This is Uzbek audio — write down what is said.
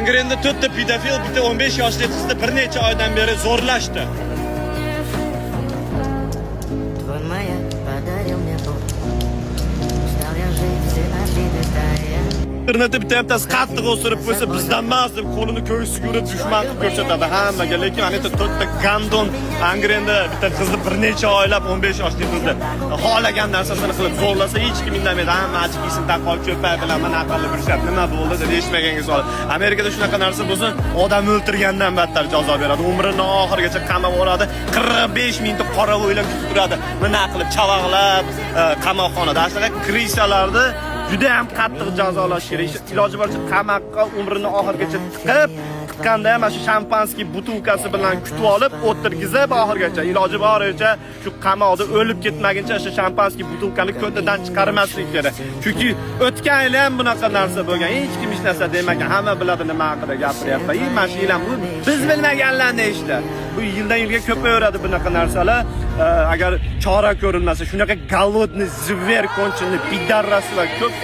Angrenda to'rtta pedofil bitta 15 yoshli qizni bir necha oydan beri zo'rlashdi. Твой маяк подарил мне Бог. Устал я жить, все обиды тая. Internetda bitta bittasi qattiq o'sirib qo'ysa, bizdan emas deb qo'lini ko'ksiga urib, dushman qilib ko'rsatadi hammaga. Lekin ana yerda to'rtta гандон Angrenda bitta qizni bir necha oylab, 15 yoshli qizni xohlagan narsasini qilib zo'rlasa, hech kim indamaydi. Hamma очки sini taqib olib, cho'pay bilan mana qilib yurishadi. Nima bo'ldi deb eshitmaganga solib. Amerikada shunaqa narsa bo'lsa, odam o'ltirgandan battar jazo beradi. Umrini oxirigacha qamab oladi. 45 mingta qorovullar kutib turadi. Nima qilib chavag'lab qamoqxonada. Shunaqa крыса larni juda ham qattiq jazolash kerak. Iloji boricha qamoqqa umrini oxirigacha tiqib, tiqqanda ham mana shu шампанский butilkasi bilan kutib olib, o'tirgizib oxirigacha, iloji boricha shu qamoqda o'lib ketmaguncha o'sha шампанский butilkani ko'tidan chiqarmaslik kerak. Chunki o'tgan yil ham bunaqa narsa bo'lgan. Hech kim hech narsa demagan. Hamma biladi nima haqida gapiryapman. И mana shu yil ham bu biz bilmaganlarni ishlar. Bu yildan yilga ko'payaveradi bunaqa narsalar. Agar chora ko'rilmasa, shunaqa голодный зверь, конченый пидорас lar ko'p.